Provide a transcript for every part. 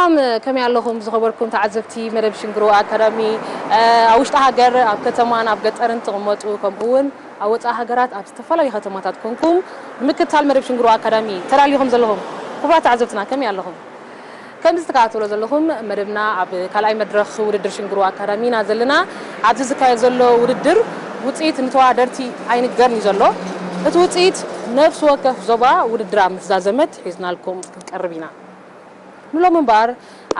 ሰላም፣ ከመይ ኣለኹም ዝኸበርኩም ተዓዘብቲ መደብ ሽንግሮ ኣካዳሚ? ኣብ ውሽጢ ሃገር፣ ኣብ ከተማን ኣብ ገጠርን ትቕመጡ፣ ከምኡ እውን ኣብ ወፃኢ ሃገራት ኣብ ዝተፈላለዩ ከተማታት ኮንኩም ንምክትታል መደብ ሽንግሮ ኣካዳሚ ተዳሊኹም ዘለኹም ክቡራት ተዓዘብትና ከመይ ኣለኹም? ከምዚ ትከታተሎ ዘለኹም መደብና ኣብ ካልኣይ መድረኽ ውድድር ሽንግሮ ኣካዳሚ ኢና ዘለና። ኣብዚ ዝካየድ ዘሎ ውድድር ውፅኢት ንተወዳደርቲ ኣይንገርን እዩ ዘሎ። እቲ ውፅኢት ነፍሲ ወከፍ ዞባ ውድድራ ምስ ዛዘመት ሒዝናልኩም ክንቀርብ ኢና። ንሎም እምበኣር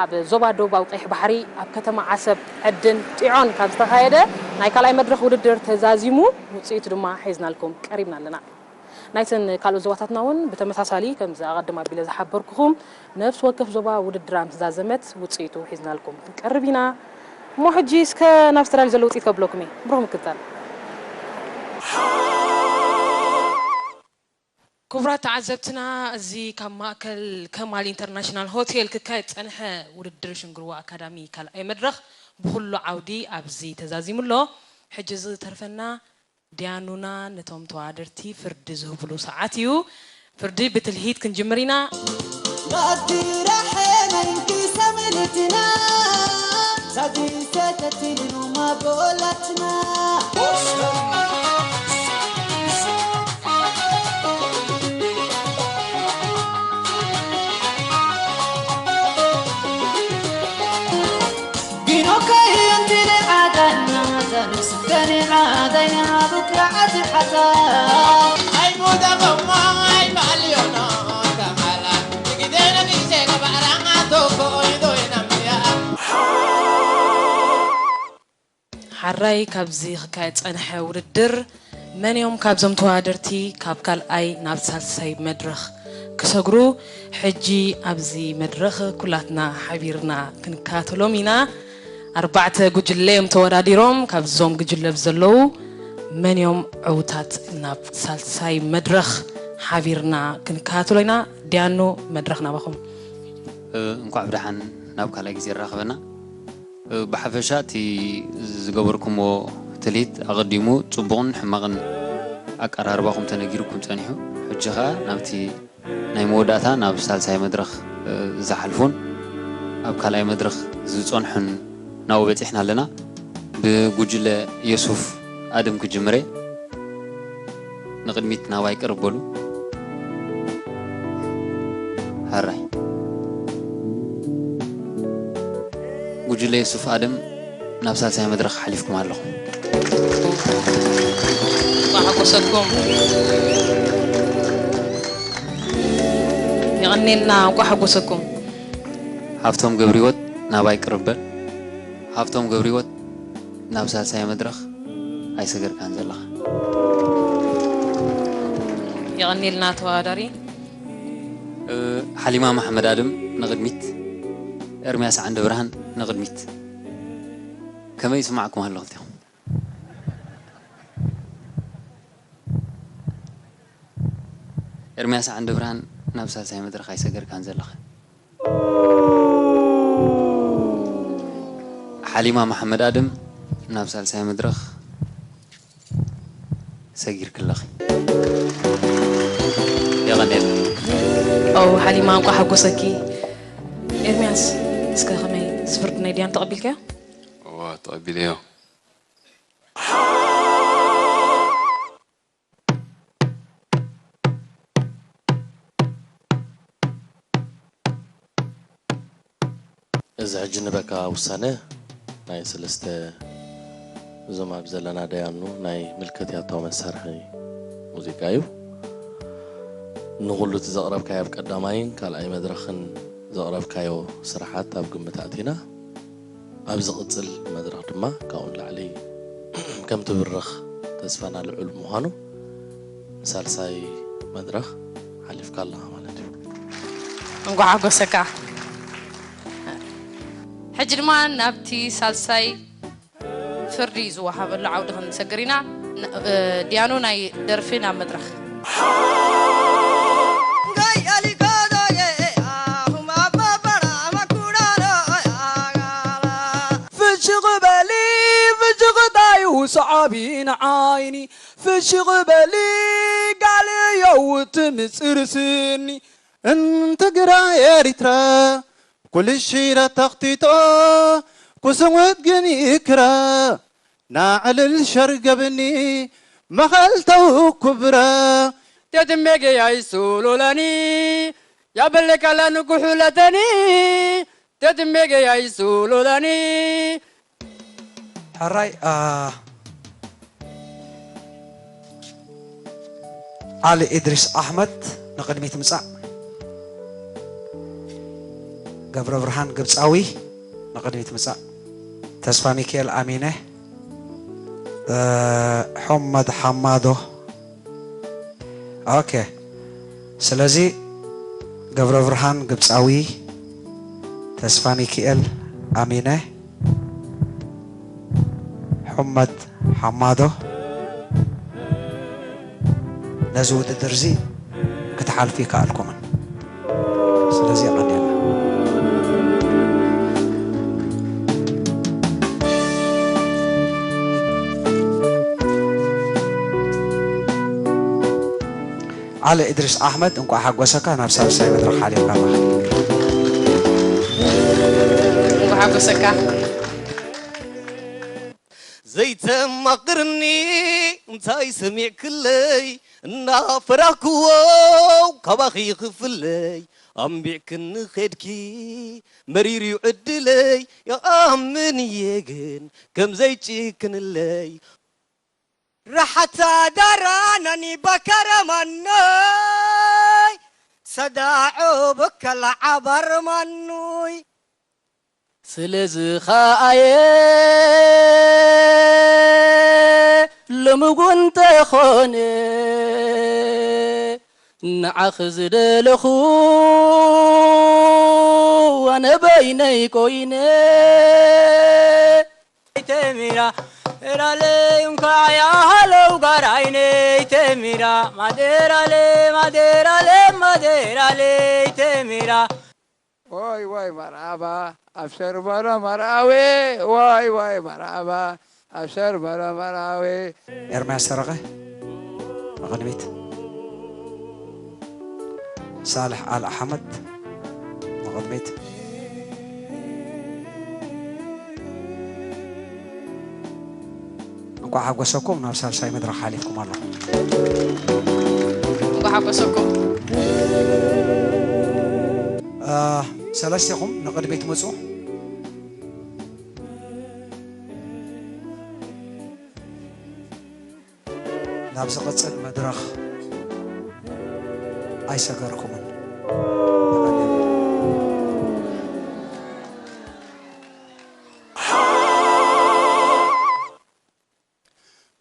ኣብ ዞባ ደቡባዊ ቀይሕ ባሕሪ ኣብ ከተማ ዓሰብ፣ ዕድን ጢዖን ካብ ዝተኻየደ ናይ ካልኣይ መድረኽ ውድድር ተዛዚሙ ውፅኢቱ ድማ ሒዝናልኩም ቀሪብና ኣለና። ናይተን ካልኦት ዞባታትና እውን ብተመሳሳሊ ከምዚ ኣቐድም ኣቢለ ዝሓበርኩኹም ነፍሲ ወከፍ ዞባ ውድድራ ምስ ዛዘመት ውፅኢቱ ሒዝናልኩም ክንቀርብ ኢና። እሞ ሕጂ እስከ ናብ ዝተዳለዩ ዘሎ ውፅኢት ከብለኩም እየ። ብሩኽ ምክትታል። ክቡራት ተዓዘብትና፣ እዚ ካብ ማእከል ከማል ኢንተርናሽናል ሆቴል ክካየድ ዝጸንሐ ውድድር ሽንግርዋ ኣካዳሚ ካልኣይ መድረኽ ብኹሉ ዓውዲ ኣብዚ ተዛዚሙ ኣሎ። ሕጂ ዝተርፈና ዲያኑና ነቶም ተወዳደርቲ ፍርዲ ዝህብሉ ሰዓት እዩ። ፍርዲ ብትልሂት ክንጅምር ኢና። ሓራይ ካብዚ ክካየድ ጸንሐ ውድድር መን እዮም ካብዞም ተወዳደርቲ ካብ ካልኣይ ናብ ሳልሳይ መድረኽ ክሰግሩ? ሕጂ ኣብዚ መድረኽ ኩላትና ሓቢርና ክንከታተሎም ኢና። ኣርባዕተ ጉጅለ እዮም ተወዳዲሮም። ካብዞም ጉጅለ ዘለዉ መን እዮም ዕውታት ናብ ሳልሳይ መድረኽ ሓቢርና ክንከታተሎ ኢና። ዲያኑ፣ መድረኽ ናባኹም። እንኳዕ ብደሓን ናብ ካልኣይ ግዜ ኣራኸበና። ብሓፈሻ እቲ ዝገበርኩምዎ ትልሂት ኣቐዲሙ ጽቡቕን ሕማቕን ኣቀራርባኹም ተነጊሩኩም ጸኒሑ። ሕጂ ኸኣ ናብቲ ናይ መወዳእታ ናብ ሳልሳይ መድረኽ ዝሓልፉን ኣብ ካልኣይ መድረኽ ዝጸንሑን ናብኡ በጺሕና ኣለና። ብጉጅለ የሱፍ ኣድም ክጅምር እየ። ንቕድሚት ናባይ ቅርብ በሉ። ሕራይ። ጉጅለ የሱፍ ኣድም ናብ ሳልሳይ መድረኽ ሓሊፍኩም ኣለኹም። እንኳዕ ሓጎሰኩም። የቐኔልና፣ እንኳዕ ሓጎሰኩም። ሃብቶም ገብረህይወት ናባይ ቅርብ በል። ሃብቶም ገብረህይወት ናብ ሳልሳይ መድረኽ ኣይሰገርካን ዘለኻ። የቐኔልና ተወዳዳሪ። እ፣ ሓሊማ መሓመድ ኣድም ንቕድሚት፣ ኤርምያስ ዓንደብርሃን ንቕድሚት። ከመይ ይስማዕኩም ኣሎ ክልቴኹም? ኤርምያስ ዓንደብርሃን ናብ ሳልሳይ መድረኽ ኣይሰገርካን ዘለኻ። ሓሊማ መሓመድ ኣድም ናብ ሳልሳይ መድረኽ ሰጊርክለኺ። የቐንየልና። ኦ፣ ሓሊማ፣ እንቋዕ ሓጎሰኪ። ኤርምያስ፣ እስከ ከመይ፣ እዚ ፍርዲ ናይ ዲያን ተቐቢልካዮ? እዋ፣ ተቐቢለዮ። እዚ ሕጂ ንበካ ውሳነ ናይ ሰለስተ እዞም ኣብ ዘለና ደያኑ ናይ ምልክት ያታዊ መሳርሒ ሙዚቃ እዩ። ንኹሉ እቲ ዘቕረብካዮ ኣብ ቀዳማይን ካልኣይ መድረኽን ዘቕረብካዮ ስራሓት ኣብ ግምት ኣእቲና፣ ኣብ ዝቕጽል መድረኽ ድማ ካብኡ ንላዕሊ ከም ትብርኽ ተስፋና ልዑል ምዃኑ፣ ንሳልሳይ መድረኽ ሓሊፍካ ኣለኻ ማለት እዩ። እንኳዕ ሓጎሰካ። ሕጂ ድማ ናብቲ ሳልሳይ ፍርዲ ዝወሃበሉ ዓውዲ ክንሰግር ኢና። ን-፣ እ፣ ዲያኑ ናይ ደርፊ ናብ መድረኽ። ፍሽኽ በሊ፣ ፍሽኽታ እዩ ሰዓቢ ንዓይኒ። ፍሽኽ በሊ፣ ጋል የውት ምጽር ስኒ። እንተ ግራ ኤሪትራ፣ ኩልሺ ዳተኽቲቶ ኩስሙት ግን ይክራ ናዕልል ሸርገብኒ መኸልተው ኩብራ ተትሜገ ያይሱሉላኒ ያበለካላ ንጉሑለተኒ ተትሜገ ያይሱሉላኒ ሕራይ ዓሊ ኢድሪስ ኣሕመድ ንቕድሚት ምጻእ። ገብረብርሃን ግብጻዊ ንቕድሚት ምጻእ። ተስፋሚኪኤል ኣሚነ፣ ሑመድ ሓማዶ። ኦኬ፣ ስለዚ ገብረብርሃን ግብጻዊ፣ ተስፋሚኪኤል ኣሚነ፣ ሑመድ ሓማዶ ነዚ ውድድር እዚ ክትሓልፉ ይከኣልኩምን። ስለዚ የቐንየልና። ዓሊ እድሪስ ኣሕመድ እንቋዕ ሓጎሰካ ናብ ሳልሳይ መድረኽ ሓሊፍካ ኣለኻ። እንኳ ሓጎሰካ። ዘይተማቕርኒ እንታይ ሰሚዕክለይ እናፈራህክዎ ካባኺ ክፍለይ ኣንቢዕክኒ ኸድኪ መሪርዩ ዕድለይ ይኣምን እየ ግን ከም ዘይጭክንለይ ራሓታ ዳራ ናኒ ባካራ ማኖይ ሰዳዖ በከላ ዓባር ማኑይ ስለዚ ኸኣየ ሎሚ ጉን ተኾነ ንዓኺ ዝደለኹ ኣነ በይነይ ኮይነ ተሚራ ራለይ እንኳ ያሃለው ጋር ዓይነይ ተሚራ ማደራለ ማደራለ ማደራለ ተሚራ ዋይ ዋይ መርዓባ ኣብ ሸርበረ መርዓዊ ዋይ ዋይ መርዓባ ኣብ ሸርበረ መርዓዊ ኤርምያስ ሰረቐ ንቕድሚት። ሳልሕ ኣል ኣሕመድ ንቕድሚት። እንኳዕ ሓጎሰኩም ናብ ሳልሳይ መድረኽ ሓሊፍኩም ኣለኹም። እንኳዕ ሓጎሰኩም። ሰለስቴኹም ንቕድሚት ምፁ። ናብ ዝቕጽል መድረኽ ኣይሰገርኩምን።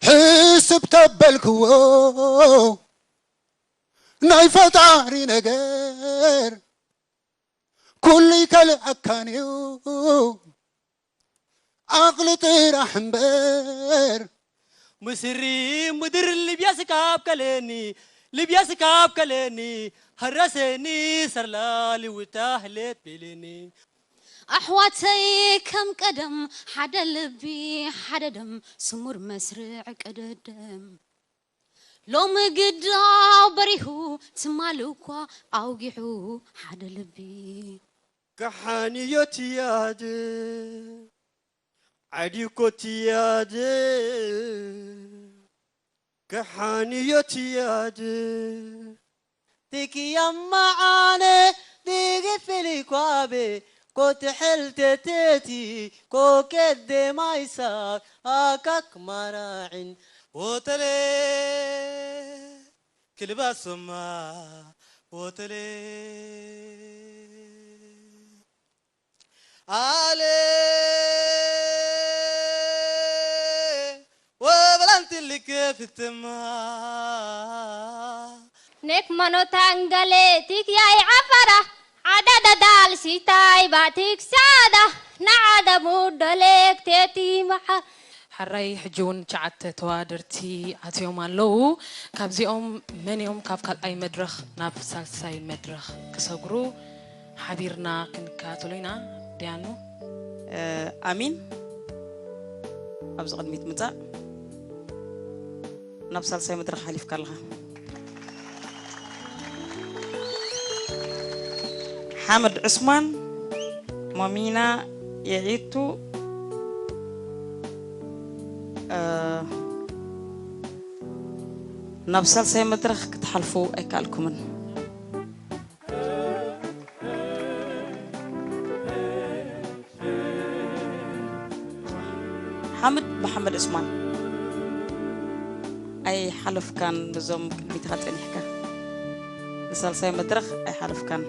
ሕስብ ተበልክዎ ናይ ፈጣሪ ነገር ኩሉ ይከልኣካን እዩ ዓቕሊ ጥራሕ እምበር ምስሪ ምድር ልብያ ስካብ ከለኒ ልብያ ስካብ ከለኒ ሃረሰኒ ሰርላሊ ውታህለት ቤለኒ ኣሕዋተይ ከም ቀደም ሓደ ልቢ ሓደ ደም ስሙር መስርዕ ቅድድም ሎሚ ግዳው በሪሁ ትማል እኳ ኣውጊሑ ሓደ ልቢ ከሓንዮ ትያደ ዓዲኮ ትያደ ከሓንዮ ትያደ ትክያማ ዓነ ድግፍሊ ኳቤ ኮትሕል ተተቲ ኮከደ ማይሳክ ኣካክ ማራዒን ወተለ ክልባሶማ ወተለ ኣለ ወበላንትልክ ፍትማ ኔክ መኖታንገሌ ቲክያይ ዓፈራ ዓዳዳዳል ሲታይ ባቲክ ሳዳ ንዓደ ሙደሌክ ቴቲ መሓ ሕራይ ሕጂ እውን ትሽዓተ ተወዳደርቲ ኣትዮም ኣለዉ። ካብዚኦም መን እዮም ካብ ካልኣይ መድረኽ ናብ ሳልሳይ መድረኽ ክሰግሩ ሓቢርና ክንከታተሎ ኢና። ዲያኑ። ኣሚን ኣብዚ ቅድሚት ምጻእ ናብ ሳልሳይ መድረኽ ሓሊፍካ ኣለኻ። ሓመድ ዑስማን ሞሚና የዒቱ፣ እ፣ ናብ ሳልሳይ መድረኽ ክትሓልፉ ኣይከኣልኩምን። ሓምድ መሓመድ ዑስማን ኣይሓለፍካን፣ ብዞም ቅድሚትካ ጸኒሕካ ንሳልሳይ መድረኽ ኣይሓለፍካን።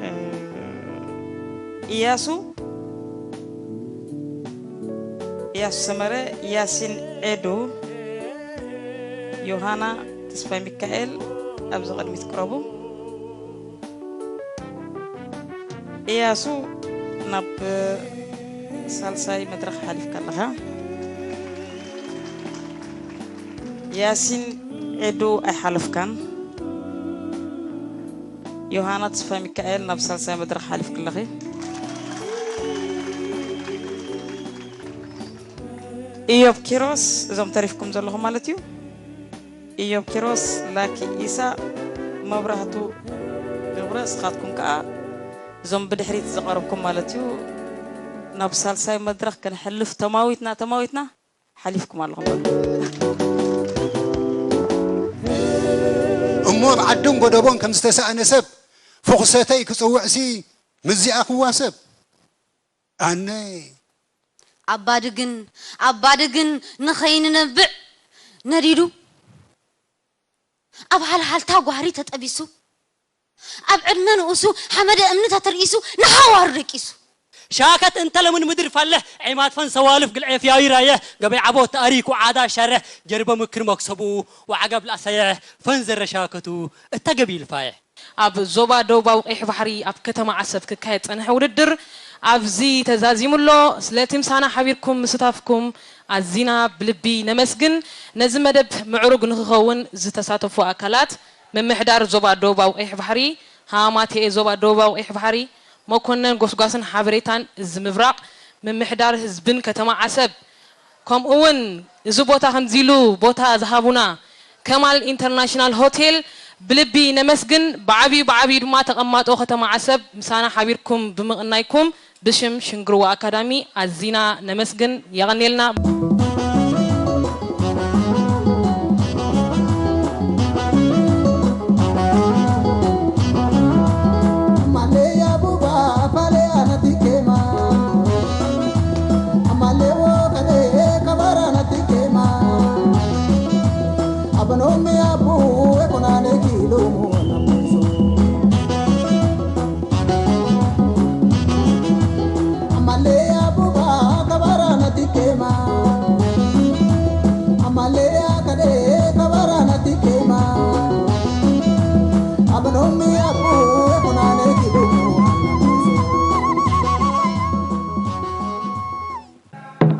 እ፣ ኢያሱ፣ ኢያሱ ሰመረ፣ ያሲን ኤዱ፣ ዮሃና ተስፋ ሚካኤል ኣብዚ ቅድሚት ቅረቡ። ኢያሱ፣ ናብ ሳልሳይ መድረኽ ሓሊፍካ ኣለኻ። ያሲን ኤዱ ኣይሓለፍካን። ዮሃና ተስፋ ሚካኤል ናብ ሳልሳይ መድረኽ ሓሊፍኪ ኣለኺ። ኢዮብ ኪሮስ፣ እዞም ተሪፍኩም ዘለኹም ማለት እዩ። ኢዮብ ኪሮስ፣ ላኪ ኢሳ፣ መብራህቱ ገብረ፣ እስኻትኩም ከኣ እዞም ብድሕሪት ዝቐረብኩም ማለት እዩ። ናብ ሳልሳይ መድረኽ ክንሕልፍ ተማዊትና፣ ተማዊትና ሓሊፍኩም ኣለኹም በሉ። እሞ ኣብ ዓድን ጎደቦን ከም ዝተሳእነ ሰብ ፍኹሰተይ ክጽውዕሲ ምዚኣ ክዋሰብ ኣነ ኣባድግን ኣባድግን ንኸይንነብዕ ነዲዱ፣ ኣብ ሃልሃልታ ጓህሪ ተጠቢሱ፣ ኣብ ዕድመ ንኡሱ ሓመደ እምኒ ተተርኢሱ፣ ንሃዋሩ ደቂሱ። ሻከት እንተ ለምን ምድር ፋለሕ ዒማት ፈን ሰዋልፍ ግልዔፍ ያዊ ራየሕ ገበይ ዓቦት ተኣሪኩ ዓዳ ሻርሕ ጀርበ ምክር መክሰቡ ወዓገብ ላእሰየሕ ፈን ዘረ ሻከቱ እተ ገቢ ልፋየሕ። ኣብ ዞባ ደቡባዊ ቀይሕ ባሕሪ ኣብ ከተማ ዓሰብ ክካየድ ዝጸንሐ ውድድር ኣብዚ ተዛዚሙ ኣሎ። ስለቲ ምሳና ሓቢርኩም ምስታፍኩም ኣዚና ብልቢ ነመስግን። ነዚ መደብ ምዕሩግ ንኽኸውን ዝተሳተፉ ኣካላት፣ ምምሕዳር ዞባ ደቡባዊ ቀይሕ ባሕሪ፣ ሃማቴኤ ዞባ ደቡባዊ ቀይሕ ባሕሪ፣ መኮነን ጎስጓስን ሓበሬታን እዚ ምብራቕ፣ ምምሕዳር ህዝብን ከተማ ዓሰብ፣ ከምኡ እውን እዚ ቦታ ከምዚ ኢሉ ቦታ ዝሃቡና ከማል ኢንተርናሽናል ሆቴል ብልቢ ነመስግን። ብዓብዩ ብዓብዩ ድማ ተቐማጦ ከተማ ዓሰብ ምሳና ሓቢርኩም ብምቕናይኩም ብሽም ሽንግርዋ ኣካዳሚ ኣዚና ነመስግን። የቐንየልና።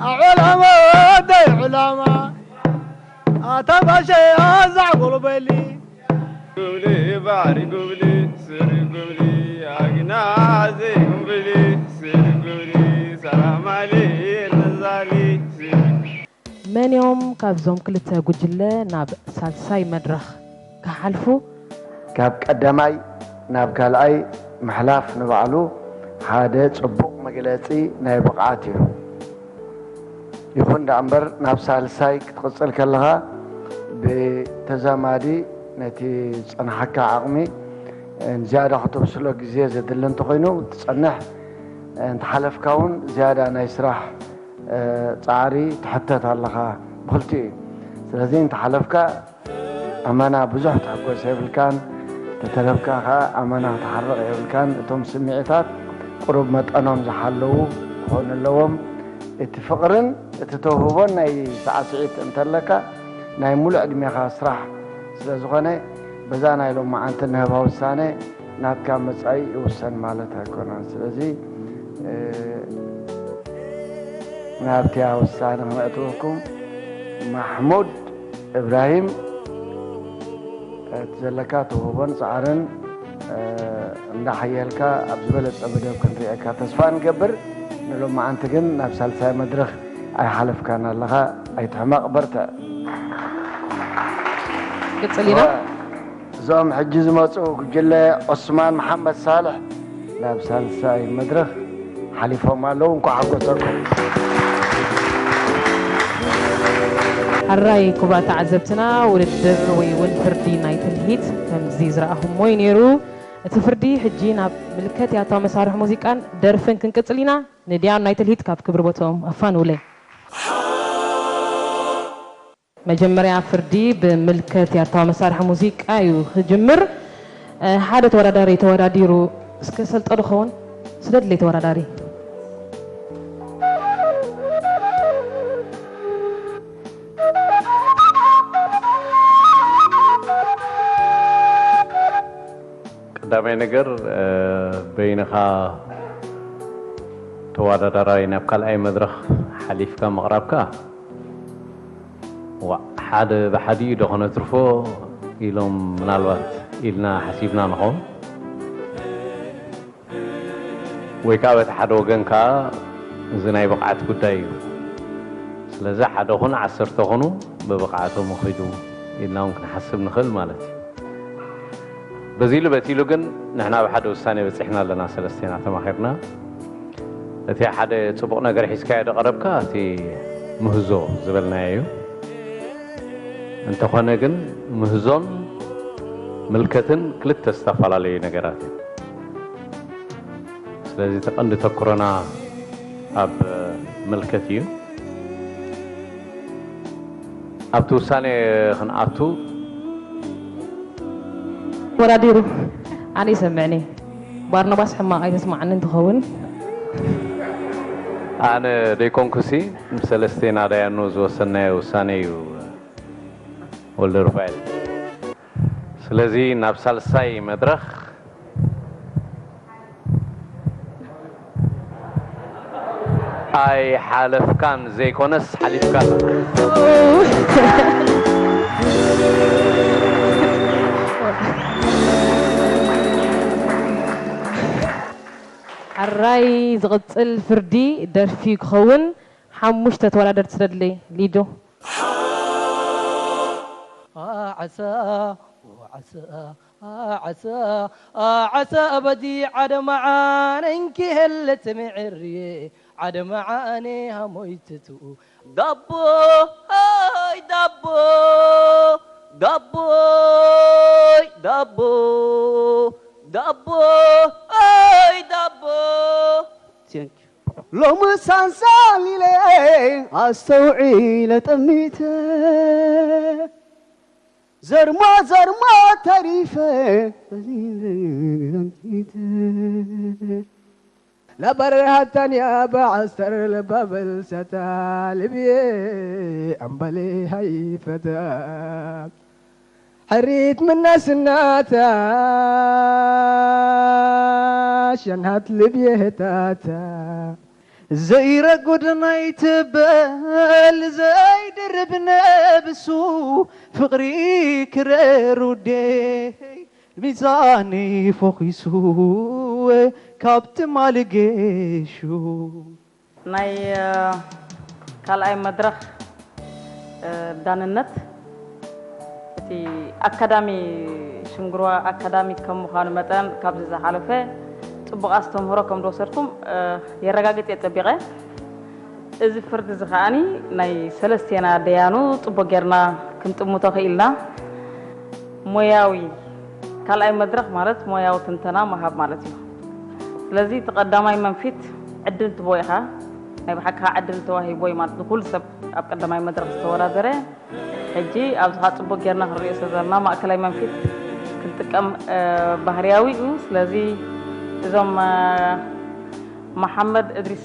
ኣዑላማ ወደይ ዑላማ ኣታ ባሸይ ኣዛዕ ጎልበሊ። ጉብሊ ባሕሪ ጉብሊ ስሪ ጉብሊ ኣግና ዘይጉብሊ ስሪ ጉብሊ ሰላማሊ ነዛሊ ስሪ መን እዮም ካብዞም ክልተ ጉጅለ ናብ ሳልሳይ መድረኽ ክሓልፉ? ካብ ቀዳማይ ናብ ካልኣይ ምሕላፍ ንባዕሉ ሓደ ጽቡቕ መግለጺ ናይ ብቕዓት እዩ። ይኹን ደኣ እምበር ናብ ሳልሳይ ክትቕጽል ከለኻ ብተዛማዲ ነቲ ዝጸንሓካ ዓቕሚ ንዝያዳ ከተብስሎ ግዜ ዘድሊ እንተኾይኑ ትጸንሕ፣ እንተሓለፍካ እውን ዝያዳ ናይ ስራሕ ጻዕሪ ትሕተት ኣለኻ ብኽልቲኡ እዩ። ስለዚ እንተሓለፍካ ኣመና ብዙሕ ትሕጎስ የብልካን፣ ተተረፍካ ኸዓ ኣመና ክትሓርቕ የብልካን። እቶም ስምዒታት ቁሩብ መጠኖም ዝሓለዉ ክኾኑ ኣለዎም። እቲ ፍቕርን እቲ ተውህቦን ናይ ሳዕስዒት እንተለካ ናይ ሙሉእ ዕድሜኻ ስራሕ ስለ ዝኾነ በዛ ናይ ሎማዓንቲ ንህባ ውሳነ ናትካ መጻኢ ይውሰን ማለት ኣይኮነን። ስለዚ ናብቲያ ውሳነ ክነእትወኩም ማሕሙድ እብራሂም እቲ ዘለካ ተውህቦን ጻዕርን እንዳሓየልካ ኣብ ዝበለጸ መደብ ክንሪኤካ ተስፋ ንገብር። ንሎማዓንቲ ግን ናብ ሳልሳይ መድረኽ ኣይሓለፍካን ኣለኻ። ኣይትሕመቕ፣ በርትዕ። ቅጽል ኢና። እዞም ሕጂ ዝመፁ ጉጅለ ዑስማን መሓመድ ሳልሕ ናብ ሳልሳይ መድረኽ ሓሊፎም ኣለዉ። እንኳዕ ሓጎሰኩም። ሕራይ ክቡራት ተዓዘብትና፣ ውድድር ወይ እውን ፍርዲ ናይ ትልሂት ከምዚ ዝረኣኹምዎ እዩ ነይሩ። እቲ ፍርዲ ሕጂ ናብ ምልከት ያታዊ መሳርሒ ሙዚቃን ደርፍን ክንቅጽል ኢና። ንድያኑ ናይ ትልሂት ካብ ክብሪ ቦትኦም ኣፋንውለይ። መጀመርያ ፍርዲ ብምልከት ያታዊ መሳርሒ ሙዚቃ እዩ ክጅምር። ሓደ ተወዳዳሪ ተወዳዲሩ እስከ ሰልጠ ዶ ኸውን? ስደድለይ ተወዳዳሪ። ቀዳማይ ነገር በይንኻ ተወዳዳራይ ናብ ካልኣይ መድረኽ ሓሊፍካ ምቕራብካ ዋእ ሓደ ብሓዲኡ ዶ ከነትርፎ ኢሎም ምናልባት ኢልና ሓሲብና ንኸውን። ወይ ከዓ በቲ ሓደ ወገን ከዓ እዚ ናይ ብቕዓት ጉዳይ እዩ። ስለዚ ሓደ ኹን ዓሰርተ ኹኑ ብብቕዓቶም ይኺዱ ኢልና እውን ክንሓስብ ንኽእል ማለት እዩ። በዚ ኢሉ በቲ ኢሉ ግን ንሕና ኣብ ሓደ ውሳኔ በፂሕና ኣለና ሰለስቴና ተማኺርና። እቲ ሓደ ፅቡቕ ነገር ሒዝካዮ ዶ ቀረብካ እቲ ምህዞ ዝበልናዮ እዩ። እንተኾነ ግን ምህዞን ምልከትን ክልተ ዝተፈላለዩ ነገራት እዩ። ስለዚ እቲ ቀንዲ ተኩሮና ኣብ ምልከት እዩ። ኣብቲ ውሳኔ ክንኣቱ ወዳዲሩ ኣነ ይሰምዕኒ ባርናባስ ሕማቕ ኣይተስማዓኒ እንትኸውን ኣነ ደይኮንኩሲ ሰለስቴና ዳያኑ ዝወሰናዮ ውሳኔ እዩ ወልደ ሩፋኤል። ስለዚ ናብ ሳልሳይ መድረኽ ኣይሓለፍካን ዘይኮነስ ሓሊፍካ ኣለኻ። ሕራይ ዝቕጽል ፍርዲ ደርፊ ክኸውን ሓሙሽተ ተወዳደርቲ ስደድለይ ሊዶ። ዓሳ ዓሳ ዓሳ ዓሳ በዲ ዓደ መዓነንኪ ህለት ምዕርየ ዓደ መዓነ ሃሞይትቱ ዳቦ ኣይ ዳቦ ዳቦይ ዳቦ ዳቦ ኣይ ዳቦ Thank you. ሎሚ ሳንሳሊለ ኣስተውዒለ ጠሚተ ዘርማ ዘርማ ተሪፈ ለበረሃታንያ በዓስተር ለባበልሰታ ልብየ ኣምበሌ ሃይፈታ ሕሪት ምናስናታ ሸናት ልብየ ህታታ ዘይረጉድ ናይ ትበል ዘይድርብ ነብሱ ፍቕሪ ክረር ውዴ ሚዛኒ ፎኺሱ ካብ ትማሊ ጌሹ። ናይ ካልኣይ መድረኽ ዳንነት እቲ ኣካዳሚ ሽንግርዋ ኣካዳሚ ከም ምዃኑ መጠን ካብዚ ዝሓለፈ ፅቡቕ ኣስተምህሮ ከም ዝወሰድኩም የረጋግፅ እየ ፀቢቐ። እዚ ፍርዲ እዚ ከዓኒ ናይ ሰለስቴና ደያኑ ፅቡቕ ጌርና ክንጥምቶ ክኢልና ሞያዊ ካልኣይ መድረኽ ማለት ሞያዊ ትንተና ምሃብ ማለት እዩ። ስለዚ እቲ ቀዳማይ መንፊት ዕድል ትቦ ኢኻ ናይ ብሓቅኻ ዕድል ተዋሂቦ እዩ ማለት ንኩሉ ሰብ ኣብ ቀዳማይ መድረኽ ዝተወዳደረ ሕጂ ኣብዚ ካ ፅቡቅ ጌርና ክንሪኦ ስለ ዘለና ማእከላይ መንፊት ክንጥቀም ባህርያዊ እዩ። ስለዚ እዞም መሓመድ እድሪስ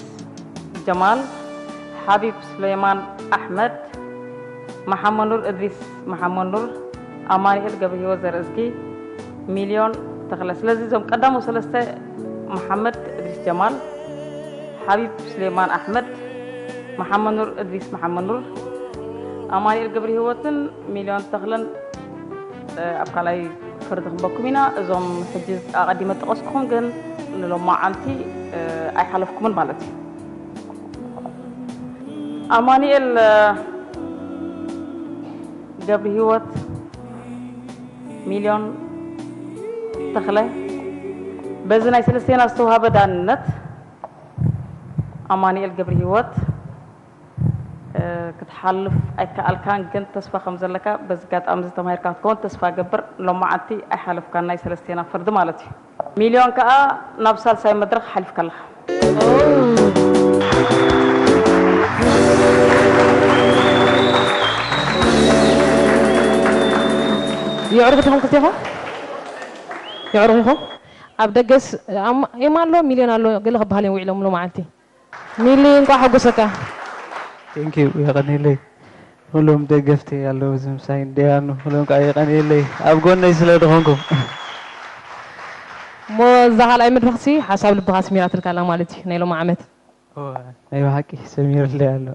ጀማል፣ ሓቢብ ሱሌማን ኣሕመድ፣ መሓመኑር እድሪስ መሓመኑር፣ ኣማኑኤል ገብረሂወት ዘርእዝጊ፣ ሚልዮን ተኽለ። ስለዚ እዞም ቀዳሞት ሰለስተ መሓመድ እድሪስ ጀማል፣ ሓቢብ ሱሌማን ኣሕመድ፣ መሓመኑር እድሪስ መሓመኑር፣ ኣማኑኤል ገብረሂወትን ሚልዮን ተኽለን ኣብ ካልኣይ ፍርዲ ክንበኩም ኢና። እዞም ሕጂ ኣቐዲመ ዝጠቐስኩኹም ግን ንሎማዓንቲ ኣይሓለፍኩምን ማለት እዩ። ኣማኑኤል ገብረሂወት፣ ሚልዮን ተኽለ፣ በዚ ናይ ሰለስቴና ዝተዋህበ ዳንነት ኣማኑኤል ገብረሂወት፣ እ፣ ክትሓልፍ ኣይከኣልካን፣ ግን ተስፋ ከም ዘለካ በዚ ኣጋጣሚ እዚ ተማሂርካ ክትከውን ተስፋ እገብር። ሎማዓንቲ ኣይሓለፍካን ናይ ሰለስቴና ፍርዲ ማለት እዩ። ሚልዮን ከኣ ናብ ሳልሳይ መድረኽ ሓሊፍካ ኣለኻ። የዕሩኽ ዲኹም ክልቴኹም? የዕሩኽ ኢኹም? ኣብ ደገስ ኣም-፣ ኤማ ኣሎ፣ ሚልዮን ኣሎ፣ ገለ ክበሃል እዮም ውዒሎም ሎማዓንቲ። ሚሊ፣ እንቋዕ ሓጎሰካ። Thank you፣ የቐንየለይ። ኩሎም ደገፍቲ ኣለዉ፣ እዚ ምሳይ እንዲያኑ፣ ኩሎም ከዓ የቐንየለይ፣ ኣብ ጎነይ ስለ ዝኾንኩም። እሞ እዛ ካልኣይ መድረኽሲ ሓሳብ ልብኻ ኣስሚራትልካ ኣላ ማለት እዩ፣ ናይ ሎሚ ዓመት። እወ፣ ናይ ብሓቂ ሰሚርለይ ኣሎ።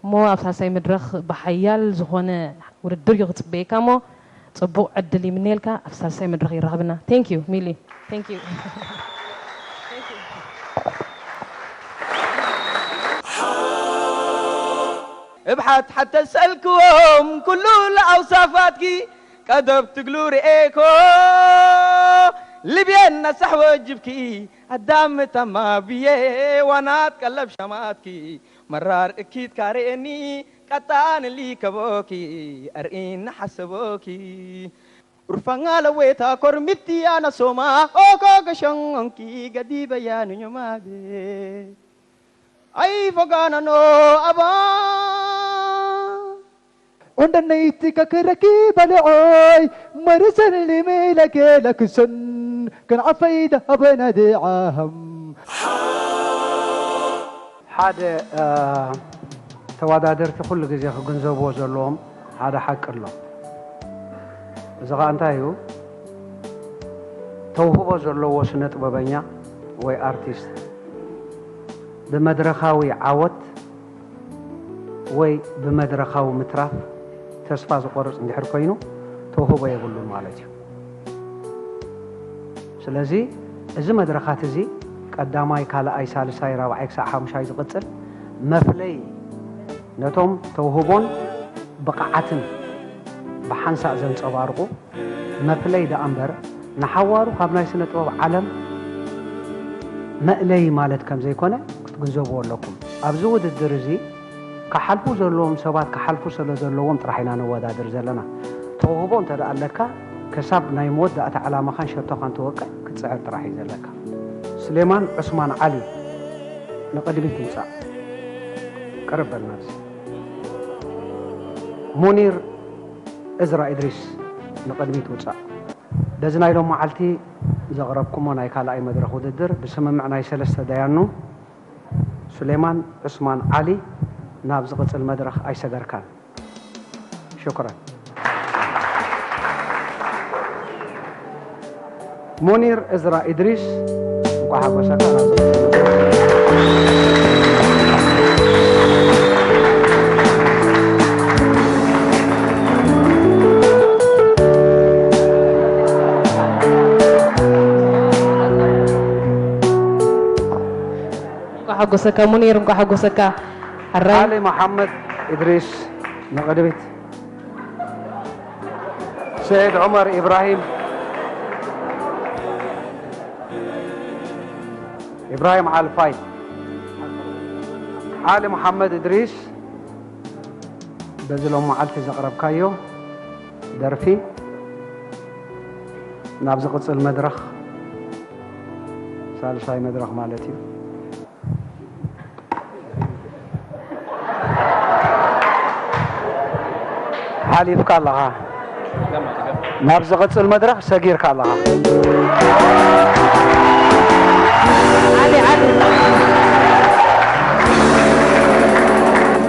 እሞ ኣብ ሳልሳይ መድረኽ ብሓያል ዝኾነ ውድድር እዩ ክጽበየካ እሞ፣ ጽቡቕ ዕድል ይምነየልካ። ኣብ ሳልሳይ መድረኽ ይራኸብና። Thank you፣ ሚሊ። Thank you። እብ ሓት ሓት ተሰእልክዎም ኩሉ ለኣውሳፋትኪ፣ ቀደብ ትግሉ ርኤኮ ልብየን ነሳሕ ወጅብኪ፣ ኣዳም ታማ ብየ ዋናት ቀለብ ሻማትኪ፣ መራር እኪት ካሬኒ ቀጣን ሊከቦኪ፣ ኣርኢን ሓሰቦኪ። ኡርፋኛ ለዌታ ኮርሚቲ ኣነሶማ ኦኮ ገሸንጎንኪ ገዲበያ ንኞማቤ። ኣይ ፎጋናኖ ኣባ ዑንደነይቲ ከክረኪ በልዖይ መርሰን ሊሚ ለኬ ለክሰን ከንዓፈይ ደሃበና ድዓሃም። ሓደ፣ እ፣ ተወዳደርቲ ኩሉ ግዜ ክግንዘብዎ ዘለዎም ሓደ ሓቂ ኣሎ። እዚ ኸኣ እንታይ እዩ? ተውህቦ ዘለዎ ስነ ጥበበኛ ወይ ኣርቲስት ብመድረኻዊ ዓወት ወይ ብመድረኻዊ ምትራፍ ተስፋ ዝቖርጽ እንድሕር ኮይኑ፣ ተውህቦ የብሉን ማለት እዩ። ስለዚ፣ እዚ መድረኻት እዚ ቀዳማይ፣ ካልኣይ፣ ሳልሳይ፣ ራብዓይ ክሳዕ ሓሙሻይ ዝቕጽል መፍለይ ነቶም ተውህቦን ብቕዓትን ብሓንሳእ ዘንጸባርቑ መፍለይ ደኣ እምበር፣ ንሓዋሩ ካብ ናይ ስነ ጥበብ ዓለም መእለዪ ማለት ከም ዘይኮነ ክትግንዘብዎ ኣለኩም። ኣብዚ ውድድር እዚ ክሓልፉ ዘለዎም ሰባት ክሓልፉ ስለ ዘለዎም ጥራሕ ኢና ነወዳድር ዘለና። ተውህቦ እንተ ደኣ ኣለካ፣ ክሳብ ናይ መወዳእታ ዕላማኻን ሸቶኻን ትወቅዕ ክትጽዕር ጥራሕ እዩ ዘለካ። ስሌማን ዑስማን ዓሊ፣ ንቕድሚት ምጻእ። ቅርብ በል ናብዚ። ሙኒር እዝራ ኢድሪስ፣ ንቕድሚት ውጻእ። በዚ ናይ ሎም መዓልቲ ዘቕረብኩሞ ናይ ካልኣይ መድረኽ ውድድር፣ ብስምምዕ ናይ ሰለስተ ደያኑ፣ ሱሌማን ዑስማን ዓሊ፣ ናብ ዝቕጽል መድረኽ ኣይሰገርካን። ሽኩራን። ሙኒር እዝራ ኢድሪስ፣ እንኳዕ ሓጎሰካ። እንኳዕ ሓጎሰካ ሙኒር፣ እንኳዕ ሓጎሰካ። ሕራይ። ዓሊ መሓመድ ኢድሪስ ንቕድሚት። ስዒድ ዑመር ኢብራሂም፣ ኢብራሂም ዓልፋይ፣ ዓሊ መሓመድ እድሪስ፣ በዚ ሎም መዓልቲ ዘቕረብካዮ ደርፊ ናብ ዝቕጽል መድረኽ፣ ሳልሳይ መድረኽ ማለት እዩ። ሓሊፍካ ኣለኻ። ናብ ዝቕጽል መድረኽ ሰጊርካ ኣለኻ። ዓሊ፣ ዓሊ።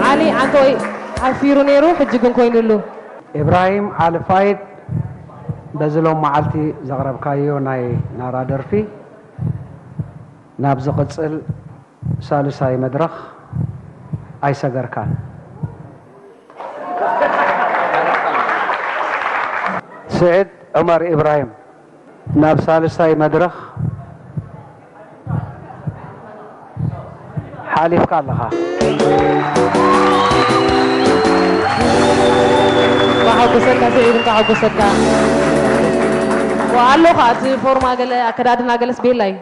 ዓሊ፣ ዓንተወይ ሓፊሩ ነይሩ፣ ሕጂ ግን ኮይኑሉ። ኢብራሂም ዓሊ ፋይድ በዚ ሎም መዓልቲ ዘቕረብካዮ ናይ ናራ ደርፊ ናብ ዝቕጽል ሳልሳይ መድረኽ ኣይሰገርካን። ስዒድ ዑመር ኢብራሂም፣ ናብ ሳልሳይ መድረኽ ሓሊፍካ ኣለኻ። እንኳዕ ሓጎሰካ ስዒድ፣ እንኳዕ ሓጎሰካ። ኣሎ ኸዓ እቲ ፎርማ ገለ ኣከዳድና ገለስ ቤላ እዩ።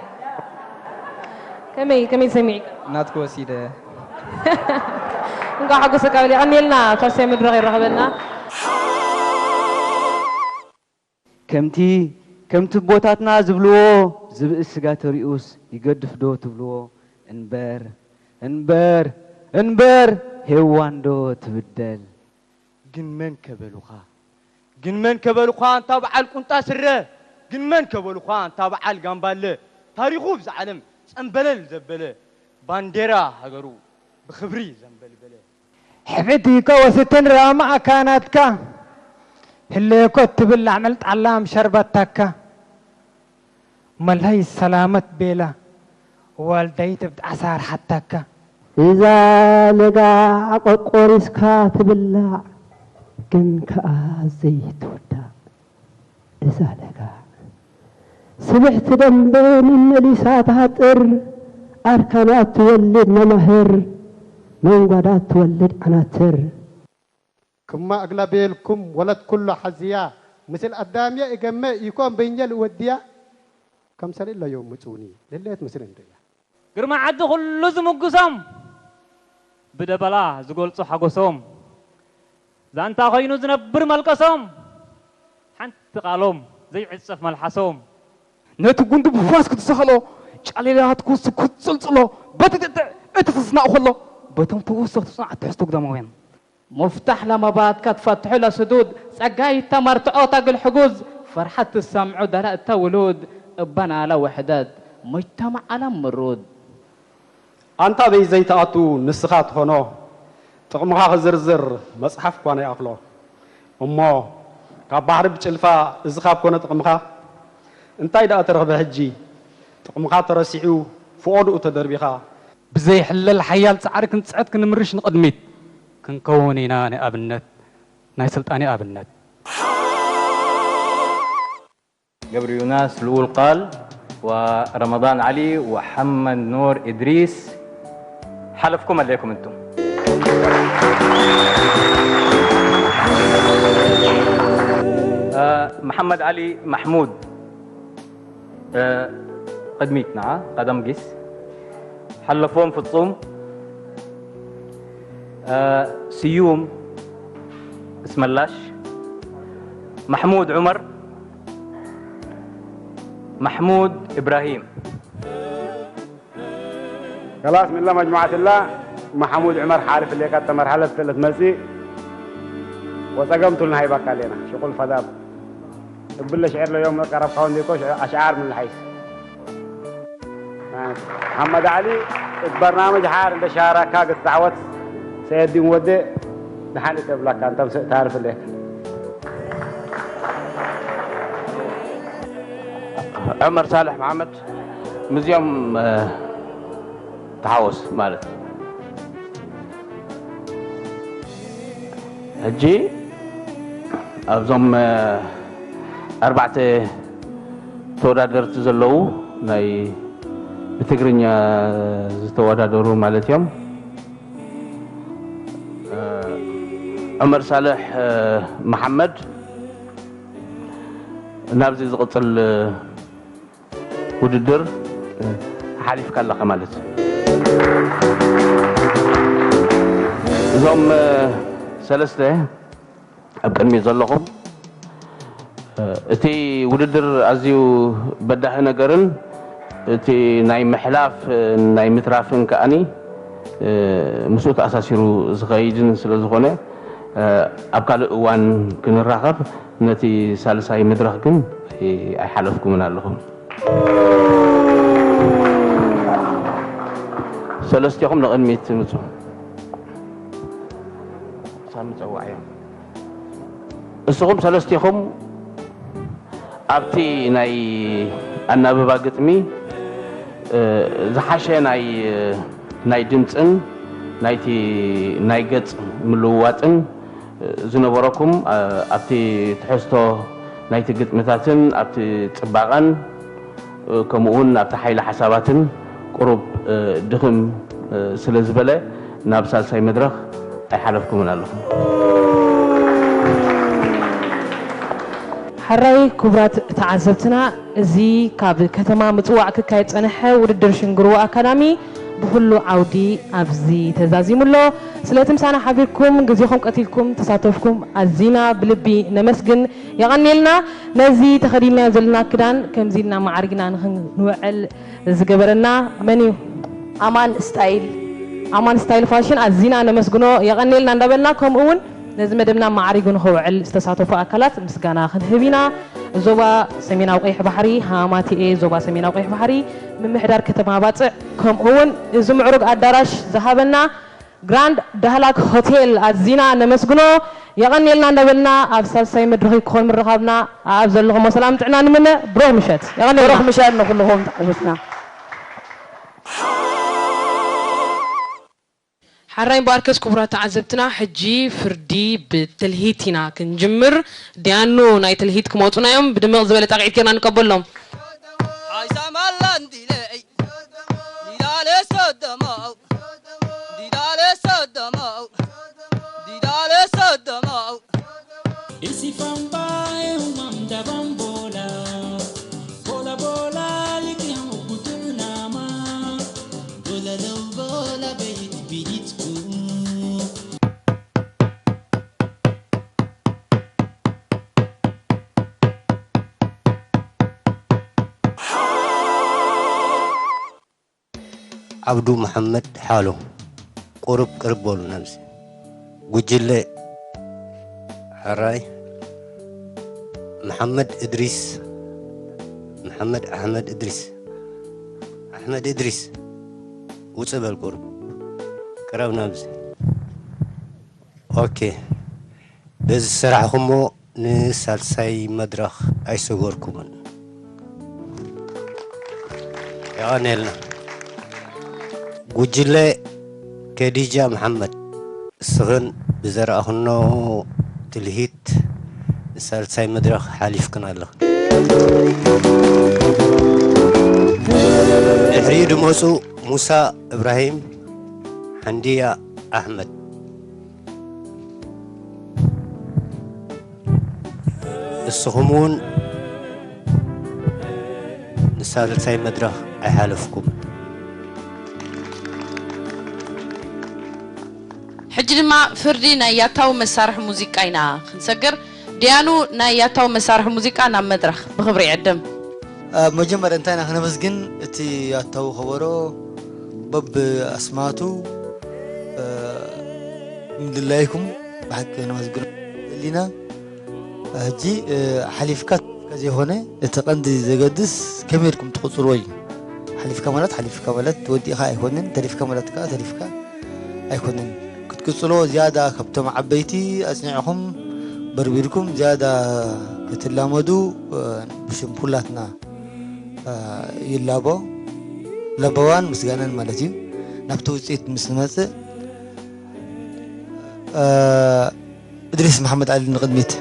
ከመይ ከመይ ሰሚዕካ? ናትኩ ወሲደ። እንኳዕ ሓጎሰካ በል። የቐንየልና። ሳልሳይ መድረኽ የራኽበና። ከምቲ ከምቲ ኣቦታትና ዝብልዎ ዝብኢ ስጋ ተሪኡስ ይገድፍ ዶ ትብልዎ? እንበር እንበር እንበር ሄዋን ዶ ትብደል? ግን መን ከበሉኻ ግን መን ከበሉኻ ኣንታ በዓል ቁንጣ ስረ ግን መን ከበሉኻ ኣንታ በዓል ጋምባለ ታሪኹ ብዛ ዓለም ጸምበለል ዘበለ ባንዴራ ሃገሩ ብኽብሪ ዘንበልበለ። ሕብዕቲ ከወስትን ራማ ኣካናትካ ህለኮ ትብላዕ መልጣላም ሸርበታካ መላይ ሰላመት ቤላ ዋልዳይ ትብጣ ኣሳር ሓታካ እዛ ለጋ ቆቆሪስካ ትብላዕ ግን ከኣ ዘይትውዳእ እዛ ለጋ ስብሕቲ ደንበ መመሊሳ ትሃጥር ኣርካናት ትወልድ መማህር መንጓዳት ትወልድ ዓናትር ክማ እግላ ቤልኩም ወለት ኩሎ ሓዝያ ምስል ኣዳምየ እገመ ኢኮን በይኘ ልወድያ ከምሰል እለዮ ምጹኒ ልሌት ምስል እንድያ። ግርማ ዓዲ ኩሉ ዝምጉሶም ብደበላ ዝገልጹ ሓጎሶም ዛንታ ኮይኑ ዝነብር መልቀሶም ሓንቲ ቃሎም ዘይዕጸፍ መልሓሶም ነቲ ጉንዲ ብፋስ ክትሰኸሎ ጫሌላት ኩሱ ክትጽልጽሎ በቲ ጥጥዕ እቲ ትስናቕ ከሎ በቶም ተወሰኽቲ ጽኑዓት ትሕዝቶ ግዳማውያን مفتاح لمبات كتفتحو لسدود ጸጋይ ተመርትዖ ተግል ሕጉዝ ፈርሓት ትሰምዑ ደረእተ ውሉድ እበናለ ውሕደት ሙጅተማዕ ዓለም ምሩድ ኣንታ በይ ዘይትኣቱ ንስኻ ትኾኖ ጥቕምኻ ክዝርዝር መጽሓፍ እኳ ነይኣኽሎ እሞ ካብ ባሕሪ ብጭልፋ እዚ ካብ ኮነ ጥቕምኻ እንታይ ደኣ ተረኽበ ሕጂ ጥቕምኻ ተረሲዑ ፍቖድኡ ተደርቢኻ ብዘይሕለል ሓያል ጻዕሪ ክንጽዕት ክንምርሽ ንቕድሚት ክንከውን ኢና ናይ ኣብነት ናይ ስልጣኔ ኣብነት። ገብሩ ዮናስ ልኡል ቃል ورمضان علي وحمد نور إدريس ሓለፍኩም ኣለኩም እንቱም محمد علي محمود ቅድሚት ንዓ ቀደም ጊስ ሓለፎም ፍጹም ስዩም እስመላሽ ማሕሙድ ዑመር ማሕሙድ ኢብራሂም خلاص من الله مجموعة الله محمود عمر حارف اللي قد تمر حلت ثلاث مسي وسقمت لنا هاي بكالينا شغل فداب እብለ ሽዕር ለዮም ቀረብካውን ዲኮ ኣሽዓር ምን ልሓይስ ሓመድ ዓሊ እቲ በርናምጅ ሓር እንደ ሻራካ ግትዓወት ሰየዲን ወደ ድሓን ይተብላካ እንተም ታርፍ ለክ ዑመር ሳልሕ መሓመድ ሙዚየም ተሓወስ ማለት ሕጂ ኣብዞም ኣርባዕተ ተወዳደርቲ ዘለዉ ናይ ብትግርኛ ዝተወዳደሩ ማለት እዮም። ዑመር ሳልሕ መሓመድ ናብዚ ዝቕፅል ውድድር ሓሊፍካ ኣለኻ ማለት እዩ። እዞም ሰለስተ ኣብ ቅድሚት ዘለኹም እቲ ውድድር ኣዝዩ በዳሂ ነገርን እቲ ናይ ምሕላፍ ናይ ምትራፍን ከኣኒ ምስኡ ተኣሳሲሩ ዝኸይድን ስለ ዝኾነ ኣብ ካልእ እዋን ክንራኸብ ነቲ ሳልሳይ መድረኽ ግን ኣይሓለፍኩምን ኣለኹም። ሰለስቴኹም ንቕድሚት ትምፁ። ሳሚ ፀዋዕዮም። እስኹም ሰለስቴኹም ኣብቲ ናይ ኣናብባ ግጥሚ ዝሓሸ ናይ ናይ ድምፅን ናይቲ ናይ ገፅ ምልውዋጥን ዝነበረኩም ኣብቲ ትሕዝቶ ናይቲ ግጥምታትን ኣብቲ ፅባቐን ከምኡ እውን ኣብቲ ሓይሊ ሓሳባትን ቁሩብ ድኽም ስለ ዝበለ ናብ ሳልሳይ መድረኽ ኣይሓለፍኩምን ኣለኹም። ሕራይ ክቡራት ተዓዘብትና፣ እዚ ካብ ከተማ ምጽዋዕ ክካየድ ጸንሐ ውድድር ሽንግርዎ ኣካዳሚ ብኹሉ ዓውዲ ኣብዚ ተዛዚሙ ኣሎ። ስለቲ ምሳና ሓቢርኩም ግዜኹም ቀቲልኩም ተሳተፍኩም ኣዚና ብልቢ ነመስግን። የቐንየልና። ነዚ ተኸዲንናዮ ዘለና ክዳን ከምዚ ኢልና ማዕሪግና ንኽንውዕል ዝገበረና መን እዩ? ኣማን ስታይል። ኣማን ስታይል ፋሽን ኣዚና ነመስግኖ። የቐንየልና እንዳበልና ከምኡ እውን ነዚ መደብና ማዕሪጉ ንኽውዕል ዝተሳተፉ ኣካላት ምስጋና ክንህብ ኢና። ዞባ ሰሜናዊ ቀይሕ ባሕሪ፣ ሃማቲኤ ዞባ ሰሜናዊ ቀይሕ ባሕሪ፣ ምምሕዳር ከተማ ባጽዕ፣ ከምኡ እውን እዚ ምዕሩግ ኣዳራሽ ዝሃበና ግራንድ ዳህላክ ሆቴል ኣዚና ነመስግኖ። የቐንየልና እንዳበልና ኣብ ሳልሳይ መድረኽ ክኾን ምርኻብና ኣብ ዘለኹሞ ሰላም ጥዕና ንምነ። ብሩኽ ምሸት። የቐንየልና። ብሩኽ ምሸት ንኹልኹም ተዓዘብትና። ሓራይ እምበኣርከስ ክቡራት ተዓዘብትና፣ ሕጂ ፍርዲ ብትልሂት ኢና ክንጅምር። ዲያኑ ናይ ትልሂት ክመጹና እዮም። ብድምቕ ዝበለ ጣቕዒት ጌርና ንቀበሎም። Isi famba e umam da bambola, bola bola liki hamu kutunama, bola lo bola beit biditku. ዓብዱ መሓመድ ሓሎ፣ ቁሩብ ቅርብ በሉ ናብዚ። ጉጅለ ሕራይ፣ መሓመድ እድሪስ፣ መሓመድ ኣሕመድ እድሪስ፣ ኣሕመድ እድሪስ፣ ውፅእ በል ቁሩብ፣ ቅረብ ናብዚ። ኦኬ፣ በዚ ዝሰራሕኹሞ ንሳልሳይ መድረኽ ኣይሰገርኩምን። የቐንየልና። ጉጅለ ከዲጃ መሓመድ፣ እስኽን ብዘርኣኽኖ ትልሂት ንሳልሳይ መድረኽ ሓሊፍክን ኣለኽን። ድሕሪኡ ድመፁ ሙሳ እብራሂም፣ ሓንድያ ኣሕመድ። እስኹም እውን ንሳልሳይ መድረኽ ኣይሓለፍኩምን። ሕጂ ድማ ፍርዲ ናይ ያታዊ መሳርሒ ሙዚቃ ኢና ክንሰግር። ዲያኑ ናይ ያታዊ መሳርሒ ሙዚቃ ናብ መድረኽ ብኽብሪ ይዕደም። ኣብ መጀመርያ እንታይ ኢና ክነመስግን እቲ ያታዊ ከበሮ በብ ኣስማቱ፣ እ፣ ምድላይኩም ብሓቂ ነመስግን። ህሊና፣ ሕጂ፣ እ፣ ሓሊፍካ ዘይኮነ፣ እቲ ቀንዲ ዘገድስ ከመይ ኢልኩም ትቕጽልዎ እዩ። ሓሊፍካ ማለት፣ ሓሊፍካ ማለት ወዲእካ ኣይኮነን፣ ተሪፍካ ማለት ከኣ ተሪፍካ ኣይኮነን። ክትቅጽልዎ ዝያዳ ካብቶም ዓበይቲ ኣጽኒዕኹም በርቢርኩም ዝያዳ ክትላመዱ፣ እ፣ ብሽም ኩላትና፣ እ፣ ይላቦ። ለበዋን ምስጋናን ማለት እዩ። ናብቲ ውጽኢት ምስ ንመጽእ፣ እ፣ እድሪስ መሓመድ ዓሊ ንቕድሚት።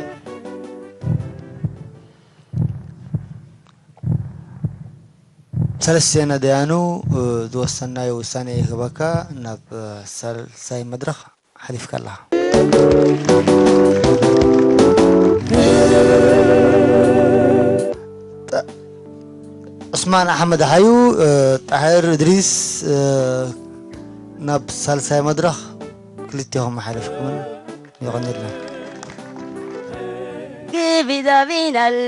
ሰለስቴና ደያኑ፣ እ፣ ዝወሰናዮ ውሳኔ ይህበካ፣ ናብ፣ እ፣ ሳልሳይ መድረኽ ሓሊፍካ ኣለኻ። ጣ-፣ ዑስማን ኣሕመድ ሓዩ፣ እ፣ ጣሂር እድሪስ፣ እ፣ ናብ ሳልሳይ መድረኽ ክልቴኹም ሓሊፍኩምን። የቐንየልና። Dividavinal,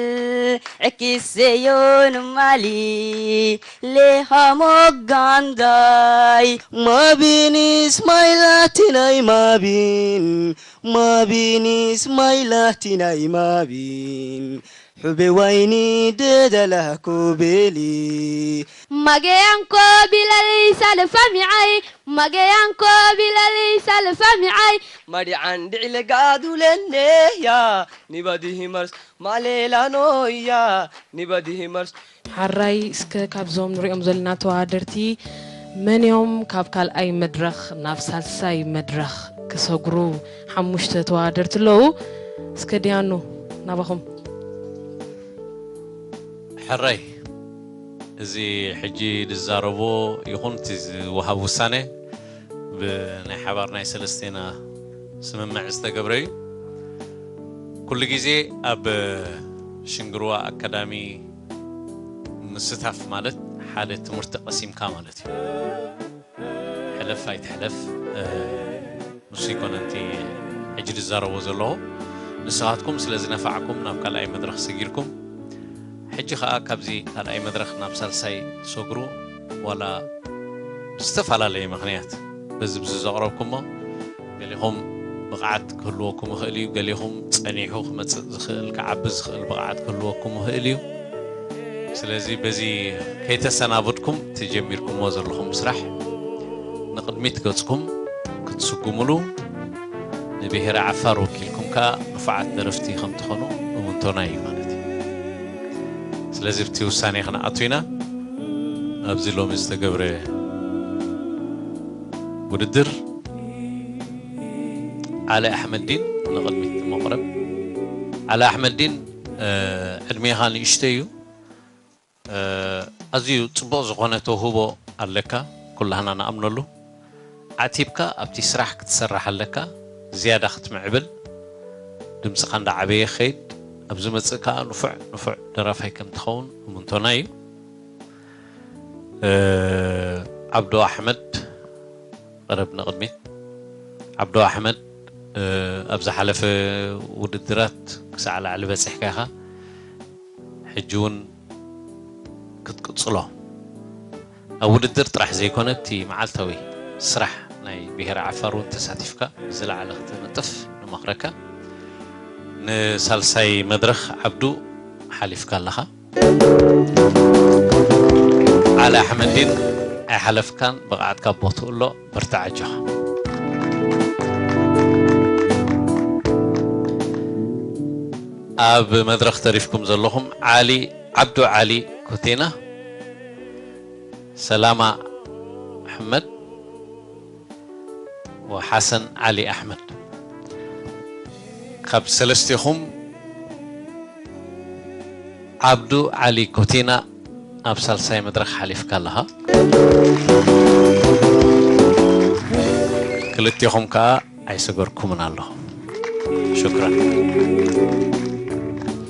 Ekiseyon Mali, Lehamogandai, Mabin is my Latinai Mabin, Mabin is my Latinai Mabin, Hube Waini de la Kubeli. Mageanko bilali salfami'ai, Mageanko bilali salfami'ai. Madi'an di'ile gadulenneya, nibadihi mars malela noya, nibadihi mars. ሓራይ፣ እስከ ካብዞም ንሪኦም ዘለና ተወዳደርቲ መን እዮም ካብ ካልኣይ መድረኽ ናብ ሳልሳይ መድረኽ ክሰግሩ ሓሙሽተ ተወዳደርቲ ኣለዉ። እስከ ዲያኑ ናባኹም። ሕራይ፣ እዚ ሕጂ ዝዛረቦ ይኹን እቲ ዝወሃብ ውሳነ ብናይ ሓባር ናይ ሰለስቴና ስምምዕ ዝተገብረ እዩ። ኩሉ ግዜ ኣብ ሽንግርዋ ኣካዳሚ ምስታፍ ማለት ሓደ ትምህርቲ ቀሲምካ ማለት እዩ። ሕለፍ ኣይትሕለፍ፣ እ፣ ንሱ ኣይኮነን እቲ ሕጂ ዝዛረቦ ዘለኹ። ንስኻትኩም ስለ ዝነፋዕኩም ናብ ካልኣይ መድረኽ ሰጊርኩም፣ ሕጂ ኸኣ ካብዚ ካልኣይ መድረኽ ናብ ሳልሳይ ትሰግሩ፣ ዋላ ብዝተፈላለየ ምኽንያት በዚ ብዚ ዘቕረብኩሞ፣ ገሊኹም ብቕዓት ክህልወኩም ይኽእል እዩ፣ ገሊኹም ጸኒሑ ክመጽእ ዝኽእል፣ ክዓቢ ዝኽእል ብቕዓት ክህልወኩም ይኽእል እዩ። ስለዚ በዚ ከይተሰናበድኩም እቲ ጀሚርኩሞ ዘለኹም ስራሕ ንቕድሚት ገጽኩም ክትስጉምሉ፣ ንብሄረ ዓፋር ወኪልኩም ከኣ ንፉዓት ደረፍቲ ከም ትኾኑ እምንቶና እዩ ማለት እዩ። ስለዚ ኣብቲ ውሳኔ ክንኣቱ ኢና። ኣብዚ ሎሚ ዝተገብረ ውድድር ዓሊ ኣሕመድዲን ንቕድሚት መቕረብ። ዓሊ ኣሕመድዲን፣ እ፣ ዕድሜኻ ንእሽተይ እዩ። እ፣ ኣዝዩ ጽቡቕ ዝኾነ ተውህቦ ኣለካ፣ ኩላህና ንኣምነሉ። ዓቲብካ ኣብቲ ስራሕ ክትሰርሕ ኣለካ፣ ዝያዳ ክትምዕብል፣ ድምጽኻ እንዳዓበየ ክኸይድ፣ ኣብ ዝመጽእ ከኣ ንፉዕ፣ ንፉዕ ደራፋይ ከም ትኸውን እምንቶና እዩ። እ፣ ዓብዱ ኣሕመድ፣ ቀረብ ንቕድሚት። ዓብዱ ኣሕመድ፣ እ፣ ኣብ ዝሓለፈ ውድድራት ክሳዕ ላዕሊ በጺሕካ ኢኻ። ሕጂ እውን ክትቅጽሎ፣ ኣብ ውድድር ጥራሕ ዘይኮነ፣ እቲ መዓልታዊ ስራሕ ናይ ብሄረ ዓፋር እውን ተሳቲፍካ ብዝለዓለ ክትንጥፍ ንመኽረካ። ንሳልሳይ መድረኽ ዓብዱ ሓሊፍካ ኣለኻ። ዓሊ ኣሕመዲን ኣይሓለፍካን፣ ብቕዓትካ ቦትኡ ኣሎ፣ በርትዕ ኣጆኻ። ኣብ መድረኽ ተሪፍኩም ዘለኹም ዓሊ፣ ዓብዱ ዓሊ ኮቴና፣ ሰላማ ኣሕመድ ወሓሰን ዓሊ ኣሕመድ። ካብ ሰለስቴኹም ዓብዱ ዓሊ ኮቴና ኣብ ሳልሳይ መድረኽ ሓሊፍካ ኣለኻ። ክልቴኹም ከኣ ኣይሰገርኩምን ኣለኹ። ሽክራን።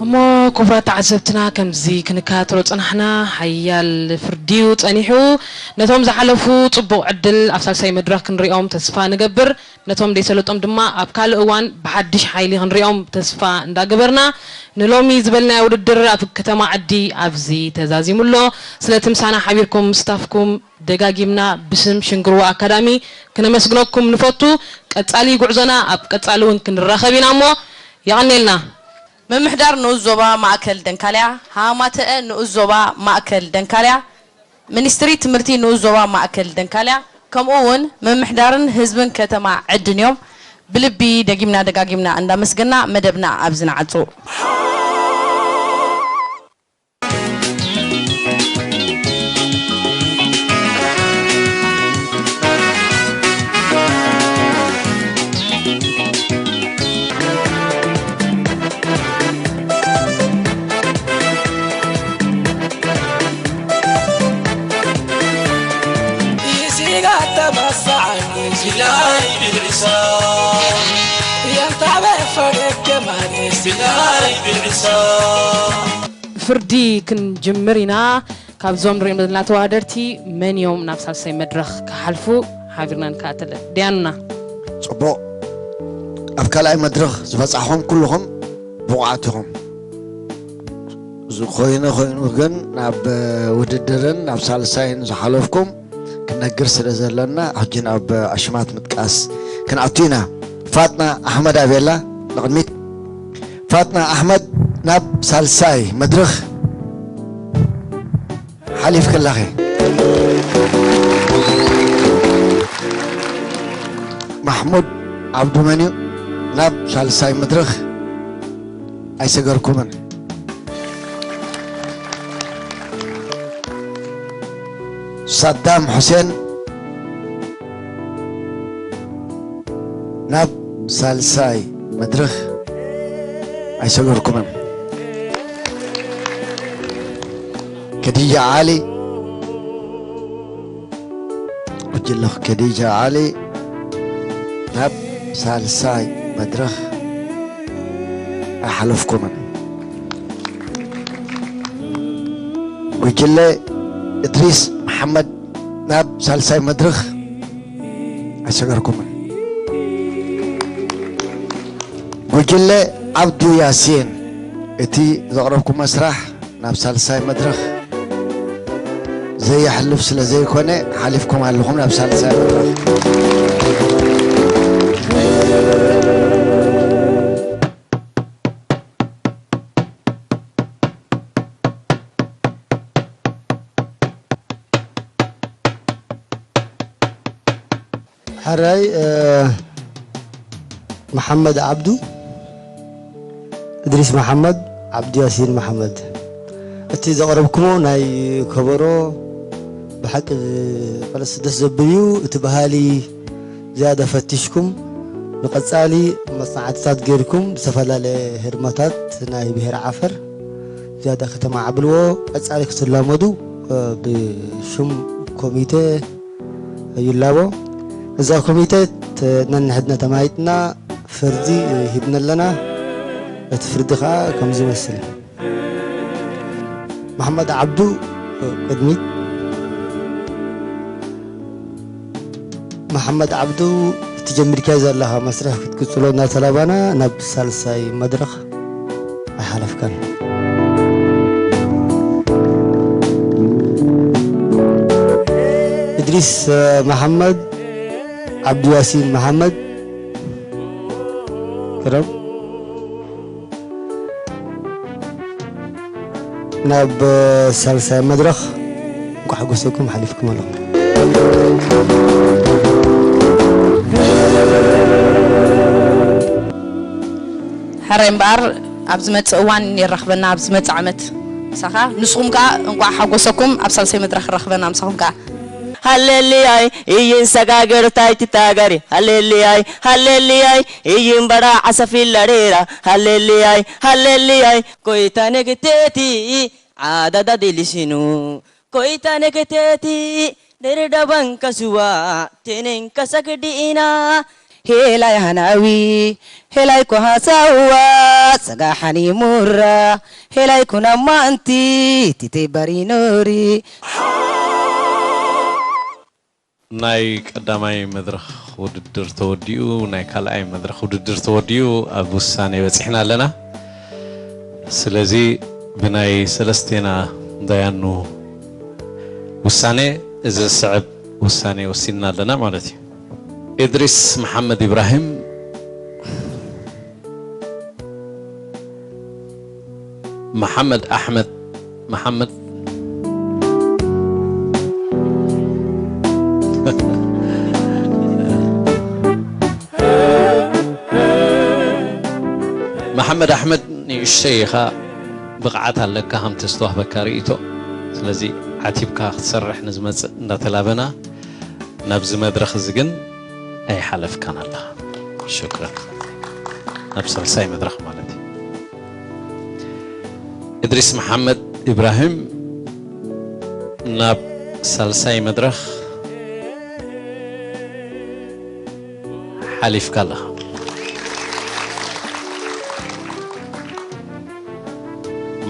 እሞ ክቡራት ተዓዘብትና፣ ከምዚ ክንከታተሎ ጸናሕና፣ ሓያል ፍርዲ እዩ ጸኒሑ። ነቶም ዝሓለፉ ጽቡቕ ዕድል ኣብ ሳልሳይ መድረኽ ክንሪኦም ተስፋ ንገብር። ነቶም ዘይሰለጦም ድማ ኣብ ካልእ እዋን ብሓድሽ ሓይሊ ክንሪኦም ተስፋ እንዳገበርና፣ ንሎሚ ዝበልናዮ ውድድር ኣብ ከተማ ዓዲ ኣብዚ ተዛዚሙ ኣሎ። ስለቲ ምሳና ሓቢርኩም ምስታፍኩም ደጋጊምና ብስም ሽንግርዋ ኣካዳሚ ክነመስግነኩም ንፈቱ። ቀጻሊ ጉዕዞና ኣብ ቀጻሊ እውን ክንራኸብ ኢና እሞ የቐኔልና። ምምሕዳር ንኡስ ዞባ ማእከል ደንካልያ፣ ሃማተአ ንኡስ ዞባ ማእከል ደንካልያ፣ ሚኒስትሪ ትምህርቲ ንኡስ ዞባ ማእከል ደንካልያ፣ ከምኡ እውን ምምሕዳርን ህዝብን ከተማ ዕድን እዮም። ብልቢ ደጊምና ደጋጊምና እንዳመስገና መደብና ኣብዚ ንዓጹ። ፍርዲ ክንጅምር ኢና። ካብዞም ንሪኦም ዘለና ተወዳደርቲ መን እዮም ናብ ሳልሳይ መድረኽ ክሓልፉ ሓቢርና ንከታተል። ዲያኑና። ጽቡቕ። ኣብ ካልኣይ መድረኽ ዝበጻሕኹም ኩልኹም ብቑዓት ኢኹም። ዝኾይነ ኮይኑ ግን ናብ ውድድርን ናብ ሳልሳይን ዝሓለፍኩም ክነግር ስለ ዘለና፣ ሕጂ ናብ ኣሽማት ምጥቃስ ክንኣቱ ኢና። ፋጥና ኣሕመድ ኣቤላ ንቕድሚት። ፋጥና ኣሕመድ ናብ ሳልሳይ መድረኽ ሓሊፍክላኺ። ማሕሙድ ዓብዱ መን እዩ? ናብ ሳልሳይ መድረኽ ኣይሰገርኩምን። ሳዳም ሑሴን ናብ ሳልሳይ መድረኽ ኣይሰገርኩምን። ከዲጃ ዓሊ፣ ጉጅለ ከዲጃ ዓሊ ናብ ሳልሳይ መድረኽ ኣይሓለፍኩምን። ጉጅለ እድሪስ መሓመድ ናብ ሳልሳይ መድረኽ ኣይሰገርኩምን። ጉጅለ ዓብዱ ያሲን፣ እቲ ዘቕረብኩሞ ስራሕ ናብ ሳልሳይ መድረኽ ዘየሕልፍ ስለ ዘይኮነ፣ ሓሊፍኩም ኣለኹም ናብ ሳልሳይ መድረኽ። ሕራይ መሓመድ ዓብዱ፣ እድሪስ መሓመድ፣ ዓብዱ ያሲን መሓመድ። እቲ ዘቕረብኩሞ ናይ ከበሮ ብሓቂ ፈለስ ደስ ዘብል እዩ። እቲ ባህሊ ዝያዳ ፈቲሽኩም ንቐጻሊ መጽናዕትታት ጌርኩም ዝተፈላለየ ህርመታት ናይ ብሄር ዓፈር ዝያዳ ከተማዕብልዎ፣ ቀጻሊ ክትላመዱ ብሽም ኮሚቴ ይላቦ። እዛ ኮሚቴ ነንሕድና ተማይጥና ፍርዲ ሂብና ኣለና። እቲ ፍርዲ ከዓ ከምዚ ይመስል። መሓመድ ዓብዱ ቅድሚት። መሓመድ ዓብዱ እቲ ጀሚርካዮ ዘለኻ መስርሕ ክትቅጽሎ እናተላባና ናብ ሳልሳይ መድረኽ ኣይሓለፍካን። እድሪስ መሓመድ፣ ዓብዱ ያሲን መሓመድ፣ ቅረብ። ናብ ሳልሳይ መድረኽ እንኳዕ ሓጎሰኩም ሓሊፍኩም ኣለኹም። ሕራይ እምበኣር ኣብ ዝመጽእ እዋን ይራኽበና፣ ኣብ ዝመጽእ ዓመት ምሳኻ። ንስኹም ከኣ እንቋዕ ሓጎሰኩም፣ ኣብ ሳልሳይ መድረኽ ይራኽበና ምሳኹም ከኣ። ሃሌሉያይ እይን ሰጋገርታይ ትታገሪ ሃሌሉያይ ሃሌሉያይ እይን በራ ዓሰፊ ለሬራ ሃሌሉያይ ሃሌሉያይ ኮይታ ነገቴቲ ዓዳዳ ዲሊሲኑ ኮይታ ነገቴቲ ደርዳባን ከስዋ ቴኔን ከሰግዲ ኢና ሄላይ ሃናዊ ሄላይ ኮሃሳዋ ሰጋሓኒ ሙራ ሄላይ ኩናማ እንቲ ቲቴ ባሪኖሪ ናይ ቀዳማይ መድረኽ ውድድር ተወዲኡ፣ ናይ ካልኣይ መድረኽ ውድድር ተወዲኡ ኣብ ውሳኔ በጺሕና ኣለና። ስለዚ ብናይ ሰለስቴና ዳያኑ ውሳኔ እዚ ዝስዕብ ውሳኔ ወሲንና ኣለና ማለት እዩ። ኢድሪስ መሓመድ ኢብራሂም፣ መሓመድ ኣሕመድ መሓመድ፣ መሓመድ ኣሕመድ ንእሽተይ ኢኻ፣ ብቕዓት ኣለካ ከም ተስተዋህበካ ርእይቶ። ስለዚ ዓቲብካ ክትሰርሕ ንዝመጽእ እንዳተላበና ናብዚ መድረኽ እዚ ግን ኣይሓለፍካን ኣለኻ። ሽክረን። ናብ ሳልሳይ መድረኽ ማለት እዩ። እድሪስ መሓመድ ኢብራሂም ናብ ሳልሳይ መድረኽ ሓሊፍካ ኣለኻ።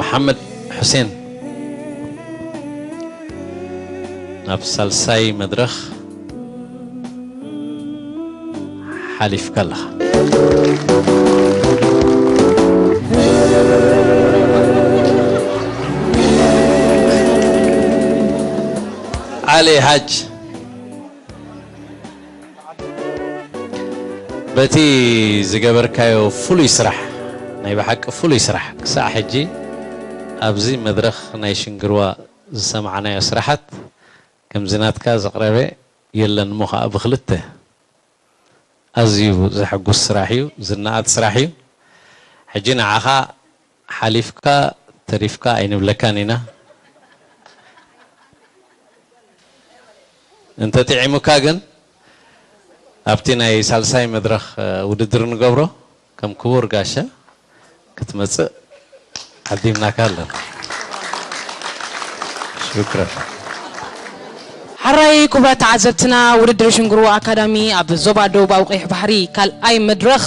መሓመድ ሑሴን ናብ ሳልሳይ መድረኽ ሓሊፍካ ኣለኻ። ዓሊ ሓጅ በቲ ዝገበርካዮ ፍሉይ ስራሕ፣ ናይ ብሓቂ ፍሉይ ስራሕ፣ ክሳዕ ሕጂ ኣብዚ መድረኽ ናይ ሽንግርዋ ዝሰማዕናዮ ስራሓት ከምዚ ናትካ ዘቕረበ የለን እሞ ኸዓ ብኽልተ ኣዝዩ ዘሐጉስ ስራሕ እዩ፣ ዝነኣድ ስራሕ እዩ። ሕጂ ንዓኻ ሓሊፍካ ተሪፍካ ኣይንብለካን ኢና። እንተጥዒሙካ ግን ኣብቲ ናይ ሳልሳይ መድረኽ ውድድር ንገብሮ ከም ክቡር ጋሻ ክትመጽእ ዓዲምናካ ኣለና። ሽክረን። ሓራይ ክቡራት ተዓዘብትና ውድድር ሽንግርዋ ኣካዳሚ ኣብ ዞባ ደቡባዊ ቀይሕ ባሕሪ ካልኣይ መድረኽ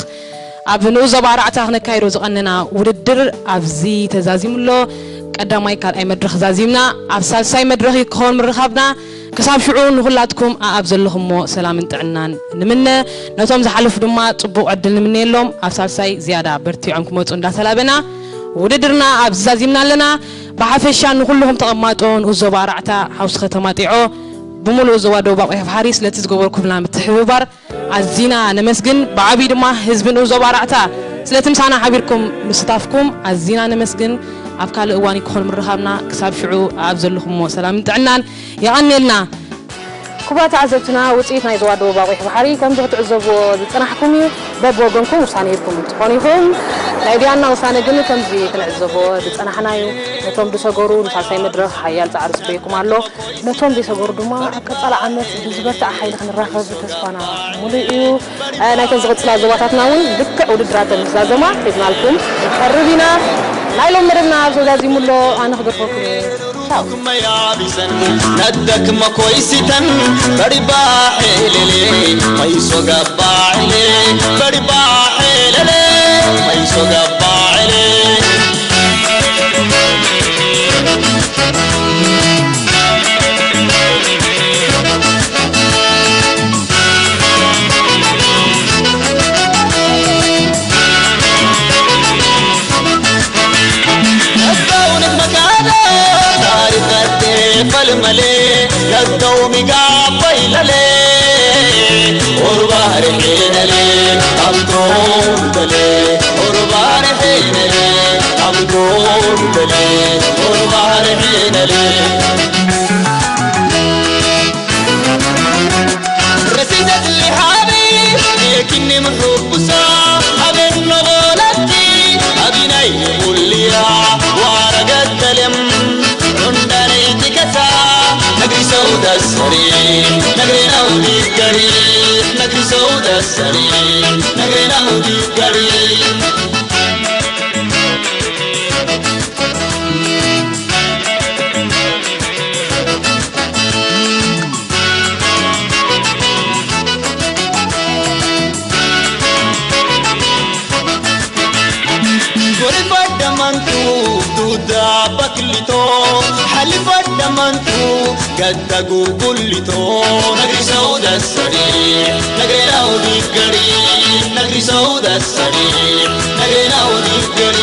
ኣብ ንኡስ ዞባ ኣርባዕተ ክነካይዶ ዝቐነና ውድድር ኣብዚ ተዛዚሙ ኣሎ። ቀዳማይ ካልኣይ መድረኽ ዛዚምና፣ ኣብ ሳልሳይ መድረኽ ክኸውን ምርኻብና። ክሳብ ሽዑ ንኹላትኩም ኣኣብ ዘለኹሞ ሰላምን ጥዕናን ንምነ። ነቶም ዝሓለፉ ድማ ጽቡቕ ዕድል ንምነየሎም። ኣብ ሳልሳይ ዝያዳ በርቲዖም ክመጹ እንዳተላበና፣ ውድድርና ኣብ ዝዛዚምና ኣለና። ብሓፈሻ ንኹልኹም ተቐማጦ ንኡስ ዞባ ኣራዕታ ሓውሲ ከተማ ጢዖ፣ ብምሉእ ዞባ ደቡብ ኣቑሑ ባሕሪ ስለቲ ዝገበርኩምልና ምትሕብባር ኣዚና ነመስግን። ብዓብዩ ድማ ህዝቢ ንኡስ ዞባ ኣራዕታ ስለቲ ምሳና ሓቢርኩም ምስታፍኩም ኣዚና ነመስግን። ኣብ ካልእ እዋን ክኾን ምርኻብና። ክሳብ ሽዑ ኣብ ዘለኹሞ ሰላምን ጥዕናን የቐንየልና። ክቡራት ተዓዘብትና፣ ውፅኢት ናይ ዞባ ደቡብ ኣቑሑ ባሕሪ ከምዚ ክትዕዘብዎ ዝፀናሕኩም እዩ። በብወገንኩም ውሳነ ሂብኩም ትኾኑ ኢኹም። ናይ ዲያና ውሳነ ግን ከምዚ ክንዕዘቦ ዝፀናሕና እዩ። ነቶም ዝሰገሩ ንሳልሳይ መድረኽ ሓያል ፃዕሪ ይፅበየኩም ኣሎ። ነቶም ዘይሰገሩ ድማ ኣብ ቀፃሊ ዓመት ብዝበርትዐ ሓይሊ ክንራኸብ ተስፋና ሙሉእ እዩ። እ፣ ናይተን ዝቕፅላ ዞባታትና እውን ልክዕ ውድድራተን ምስ ዛዘማ ሒዝናልኩም ንቀርብ ኢና። ናይ ሎም መደብና ኣብዚ ተዛዚሙ ኣሎ። ኣነ ክገድፈኩም እየ። ቻው። መያቢሰን ነደክ መኮይሲተን በሪባ ሄሌሌ መይሶ ገባ ሄሌ በሪባ ሄሌሌ መይሶ ገባ ሄሌ ፈልመሌ ነተው ሚጋባይለሌ ኦርባር ሒነሌ ኣምቶምተሌ ኦርባር ሒነሌ ኣምቶምተሌ ኦርባር ሒነሌ ረሲተትሊ ሓቢ ኪኒ ምሕቡሳ ኣበን ኖጎለቲ ኣቢናይ ሙልያ ዋረገተለም ዑንዳነይ ቲከሳ ነግሪ ሰው ደሰሪ ነግሪ ነው ዲገሪ ነግሪ ሰው ደሰሪ ነግሪ ነው ዲገሪ ጎሪፈ ደመንቱ ዱዳ በክሊቶ ሓሊፈ ደመንቱ ገዳ ጉጉሊቶ ነግሪ ሰው ደሰሪ ነግሪ ነው ዲገሪ ነግሪ ሰው ደሰሪ ነግሪ ነው ዲገሪ